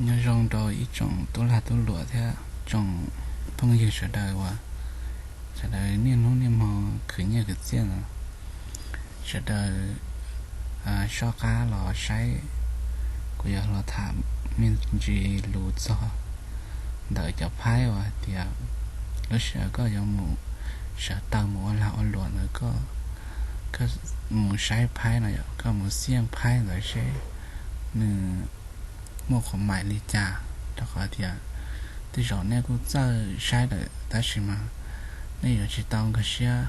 Nyob zoo rau ib tsoom tub lag tub luam thiab tsoom phooj ywg sawv daws uas sawv daws niaj hnub niaj hmo khwv nyiaj khwv txiaj no. Sawv daws soj qab los saib, kuv yuav los tham me ntsis lus txog ntawm cov phaib uas hais tias lub sij hawm koj yuav mus sawv taws mus ua lag ua luam ntawd, koj mus saib phaib no yom, koj mus xiaj phaib ntawd seb nws muaj qhuav maim li cas, rau qhov tias tej zaum nej kuj txawj saib lawm tab sis mas nej yuav tsis tau nkag siab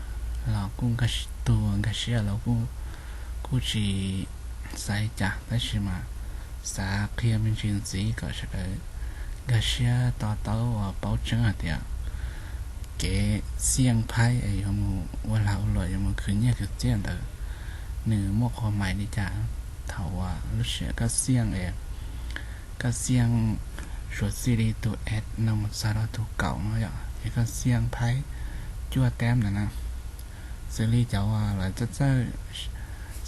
los kuj, tus nkag siab los kuj, kuj tsis xav li cas, tab sis mas xav qhia me ntsis ntxiv kom sawv daws nkag siab to taub uas paub tseeb hais tias kev xiaj phaib es yuav mus ua lag ua luam, yuav mus khwv nyiaj khwv txiaj ntawd nws muaj qhuav maim li cas. Thaum uas lub sij hawm koj xiaj es koj xiaj suav txij li tus ed no mus txog rau tus kaum no yom, ces koj xiaj phaib cuaj teb ntawd na. Xws li cov uas lawv txawj txawj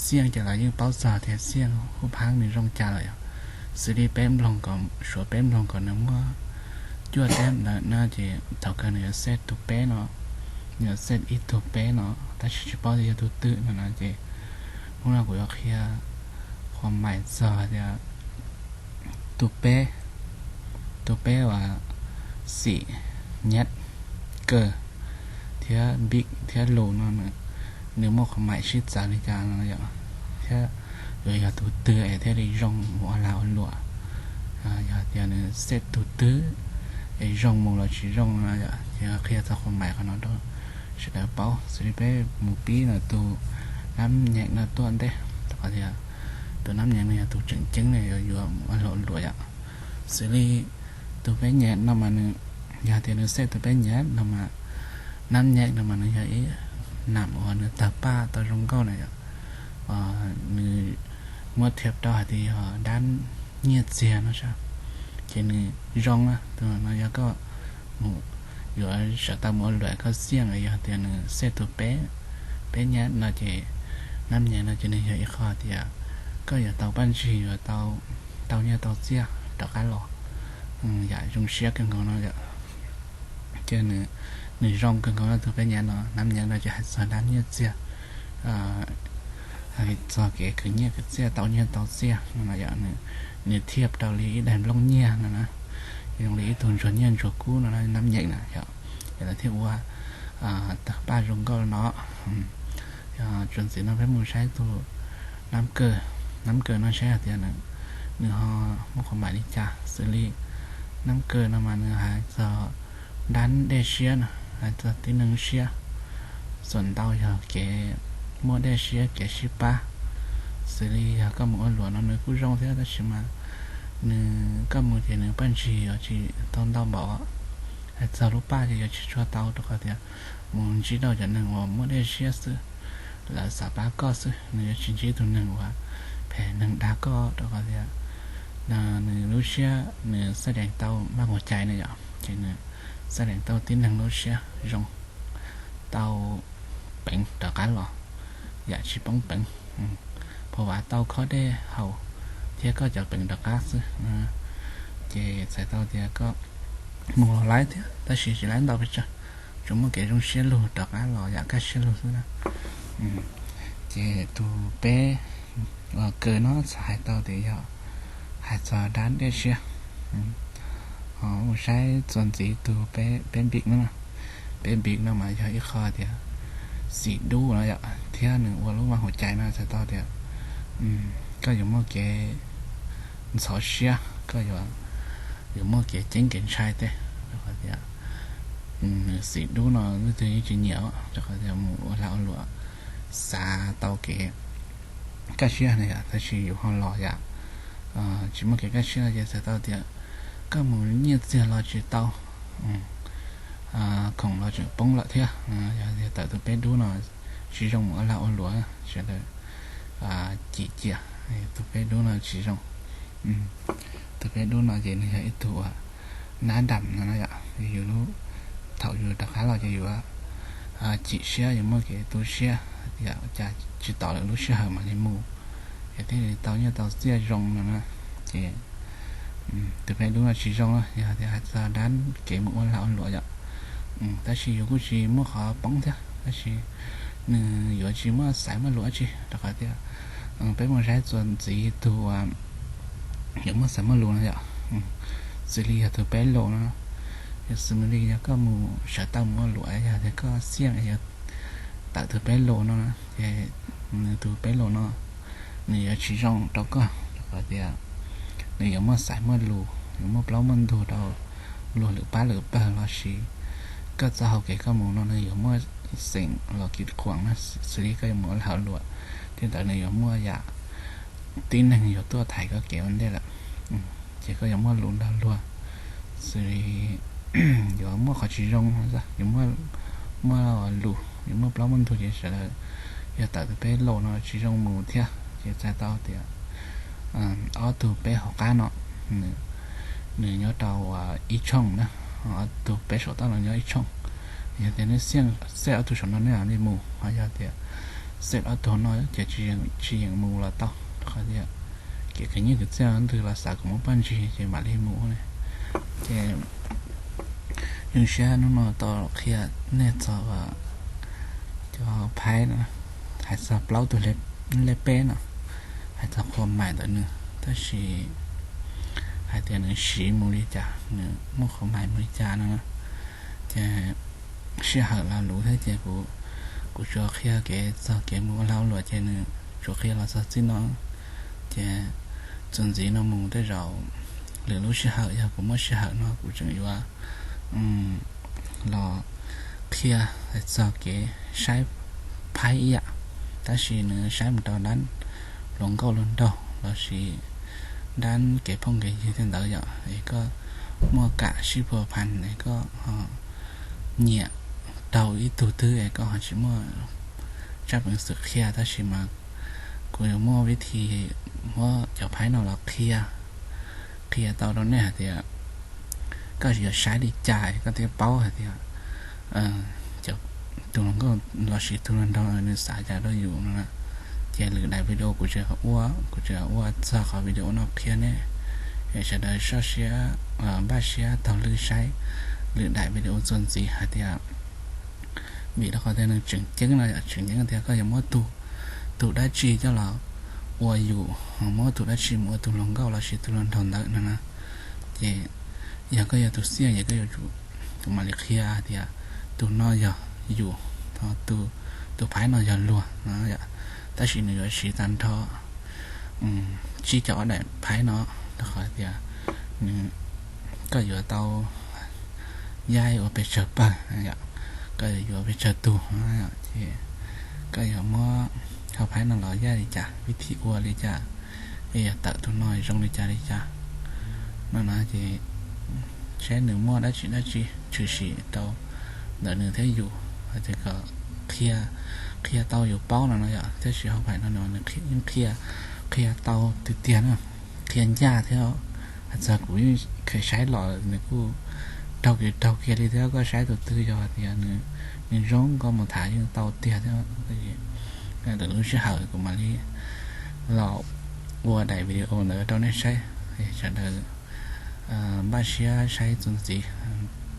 xiaj ces lawv yeej paub txog tias xiaj hub phaib nws zoo cas lawm yom. Xws li peb mloog kom, suav peb mloog kom nws muaj cuaj teb ntawd no ces thaum kawg nws yuav set tus peb no, nws yuav set ib tug peb no, tab sis tsis paub tias yog tus twg no no ces hnub no kuv yuav qhia qhuav maim txog tias tus peb, tus peb uas xim, nyab, kaw thiab big thiab lus no nws muaj qhuav maim sib txawv li cas no yom, thiab yuav yog tus twg es thiaj li zoo mus ua lag ua luam. Yog tias nws set tus twg es zoo mus los tsis zoo no yom, ces qhia txog qhuav maim qhov no rau sawv daws paub. Xws li peb mus pib no tus nab nyeem no tuaj ntej, rau qhov tias tus nab nyeem no yog tus tseem ceeb no yuav yuav mus ua lag ua luam yom. Xws li tus peb nyab no mas nws, yog tias nws set tus peb nyab no mas, nab nyeem no mas nws yog ib nam uas nws tawg paj tau zoo nkauj na yom. Nws muab thiab rau hais tias yog dab nyiaj txiag no sav, ces nws zoo na. Tus no yog koj mus, yuav sawv tau mus ua luam koj xiaj, yog tias nws set tus peb, peb nyab no ces, nab nyeem no ces nws yog ib qho tias koj yuav tau paj ntsig, yuav tau, tau nyiaj tau txiaj rov qab los, yam zoo siab kawg nkaus no yom. Ces nws zoo kawg nkaus no, tus peb nyab no, nab nyeem no ces hais txog dab nyiaj txiag, hais txog kev khwv nyiaj khwv txiaj, tau nyiaj tau txiaj no yom. Nws thiab rau li ib daim nplooj nyiaj no na, zoo li ib tug ntsuag nyiaj ntsuag kub no, nab nyeem na yom. Ces lawv thiaj ua tawg paj zoo nkauj no. Txuas ntxiv no peb mus saib tus nab kaw, nab kaw no saib hais tias nws ho muaj qhuav maim li cas. Xws li nab kaw no mas nws hais txog dab dej siab no, hais txog tib neeg siab, txuas ntau yog kev muaj dej siab kev sib pab. Xws li yog koj mus ua luam no nws kuj zoo thiab tab sis mas nws, koj mus ces nws paj ntsig yuav tsis tau ntau npaum. Hais txog lub paj ces yuav tsis tshua tau rau qhov tias mus ntsib rau cov neeg uas muaj dej siab xwb, lawv xav pab koj xwb, nws yuav tsis ntsib tus neeg uas phem neeg dag koj rau qhov tias nws lub siab nws xav deev tau maj mus cai na yom, ces nws xav deev tau tib neeg lub siab zoo, tau peev rov qab los, yam tsis poob peev, phau vav tau khob dej haus thiab koj cov peev rov qab xwb. Ces txhais tau tias koj mus los laib thiab tab sis tsis laib ntau pes tsawg, tsuas muaj kev zoo siab lug rov qab los yam kaj siab lug xwb na. Ces tus peb kaw no txhais hais tau tias yog hais txog dab dej siab. Ho mus saib txuas ntxiv tus peb npim no, peb npim no mas yog ib qho tias xim dub no yom, thiab nws ua lub vaj huam cai no txhais tau tias koj yuav muaj kev ntxhov siab, koj yuav, yuav muaj kev ceeb kev ntshai tej, rau qhov tias nws xim dub no leej twg yeej tsis nyiam, rau qhov tias mus ua lag ua luam xav tau kev kaj siab na yom, tab sis yus ho los yam tsis muaj kev kaj siab no ces txhais tau tias koj mus nyiaj txiag los tsis tau, khoom los tseem poob lawm thiab. Yog tias tawm tus peb dub no tsis zoo mus ua lag ua luam, sawv daws cim cia, tus peb dub no tsis zoo. Tus peb dub no ces nws yog ib tug uas nab dam no yom, yus, thaum yus rov qab los ces yus cim siab, yus muaj kev tu siab tias cas tsis tos lawm lub sij hawm mam li mus, es thiaj li tau nyiaj tau txiaj zoo no na. Ces Tus peb lub no tsis zoo yog tias hais txog dab kev mus ua lag ua luam yom. Tab sis yus kuj tsis muaj qhov poob thiab, tab sis nws yuav tsis muaj xaiv muaj lus dab tsi rau qhov tias peb mus saib txuas ntxiv tus yuav muaj xaiv muaj lus no yom. Xws li yog tus peb lus no, yog xws li yog koj mus sawv tau mus ua luam, yog tias koj xiaj yuav tawm tus peb lus no, ces nws tus peb lus no nws yuav tsis zoo rau koj rau qhov tias nws yuav muaj xaiv muaj lus, yuav muaj plaub muaj ntug rau luag lwm pab lwm pawg los sis koj txoj hau kev koj mus no nws yuav muaj xeem los kis khuam na, xws li koj yuav mus ua lag ua luam, tej ntawd nws yuav muaj yam tib neeg yuav tuaj thaiv koj kev ua ntej lawm, ces koj yuav muaj lus nrog luag, xws li yuav muaj qhov tsis zoo, yuav muaj lus, yuav muaj plaub muaj ntug ces sawv daws yog tawm tus peb lus no tsis zoo mus thiab. Ces txhais tau tias ob tug peb hauv qab no nws nyob rau ib tshooj na, ob tug peb saum toj no nyob ib tshooj. Yog tias neb xej ob tug saum no neb mam li mus, ho yog tias xej ob tug no ces tsis yeem mus los tau, rau qhov tias kev khwv nyiaj khwv txiaj ntwg los xav kom muaj pob ntseg ces mam li mus ne. Ces zoo siab hnub no tau qhia nej txog cov phaib no, hais txog plaub tug lej peb no, hais txog qhua mais ntawm nws, tab sis hais tias nws siv mus li cas, nws muaj qhua mais mus li cas no, ces sij hawm los luv thiab ces kuv tsuas qhia kev txog kev mus ua lag ua luam ces nws tsuas qhia los txog txij no. Ces txuas ntxiv no mus tej zaum lwm lub sij hawm yog kuv muaj sij hawm no kuv tseem yuav los qhia txog kev saib phaib ib yam, tab sis nws saib mus rau dab hluas nkauj hluas nraug los sis dab kev phooj kev ywg tej ntawd yom, es koj muaj kam sib phua phas es koj ho nyiam raug ib tug twg es koj ho tsis muaj tsab peev xwm qhia, tab sis mas kuv yuav muaj vib thi muab cov phaib no los qhia, qhia tau rau nej hais tias koj yuav saib li cas koj thiaj paub hais tias tus hluas nkauj los sis tus hluas nraug nws xav cas rau yus no. Ces lwm daim video kuv tseem ua, kuv tseem ua txog qhov video no qhia nej, es sawv daws soj siab, npaj siab taug lw saib lwm daim video txuas ntxiv hais tias vim rau qhov tias nws tseem ceeb no yom, tseem ceeb tias koj yuav muab tus dab tsi coj los ua yus, muab tus dab tsi mus ua tus hluas nkauj los sis tus hluas nraug ntawd no na. Ces yog koj yog tus xiaj ces koj yuav tsum, kuv mam li qhia tias tus no yog yus, tus phaib no yog luag no, tab sis nws yuav siv tag nrho tsib caug ob daim phaib no, rau qhov tias nws, koj yuav tau yaib ua pes tsawg pawg, koj yuav yuav pes tsawg tug, ces koj yuav muab cov phaib no los yaib li cas, vib thi ua li cas, es yog tawm tus no zoo li cas li cas no na. Ces saib nws muaj dab tsi dab tsi tshwm sim rau ntawm nws thiab yus, hais tias kom qhia, qhia tau yus paub no no yom, tab sis hauv phaim no nws yeej qhia, qhia tau tiag tiag na, qhia ncaj thiab. Hais txog kuv yeej kheev saib los nws kuj raug kiag raug kiag li thiab, koj saib tus twg yog tias nws zoo koj mus tham yeej tau tiag thiab. Lwm lub sij hawm kuv mam li los ua daim video ntawd rau nej saib. Sawv daws npaj siab saib txuas ntxiv.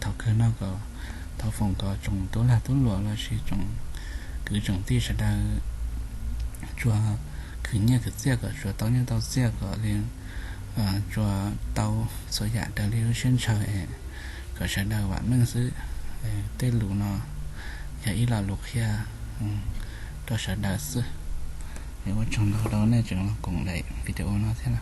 Thaum kawg no kom, thov foom kom tsoom tub lag tub luam los sis tsoom kwv tsoom tij sawv daws tsuas khwv nyiaj khwv txiaj kom tsuas tau nyiaj tau txiaj kom li, tsuas tau txhua yam raws li lub siab ntshaw, kom sawv daws vam meej xwb. Tej lus no yog ib lo lus qhia rau sawv daws xwb. Ua tsaug ntau rau nej tseem los koom daim video no thiab na.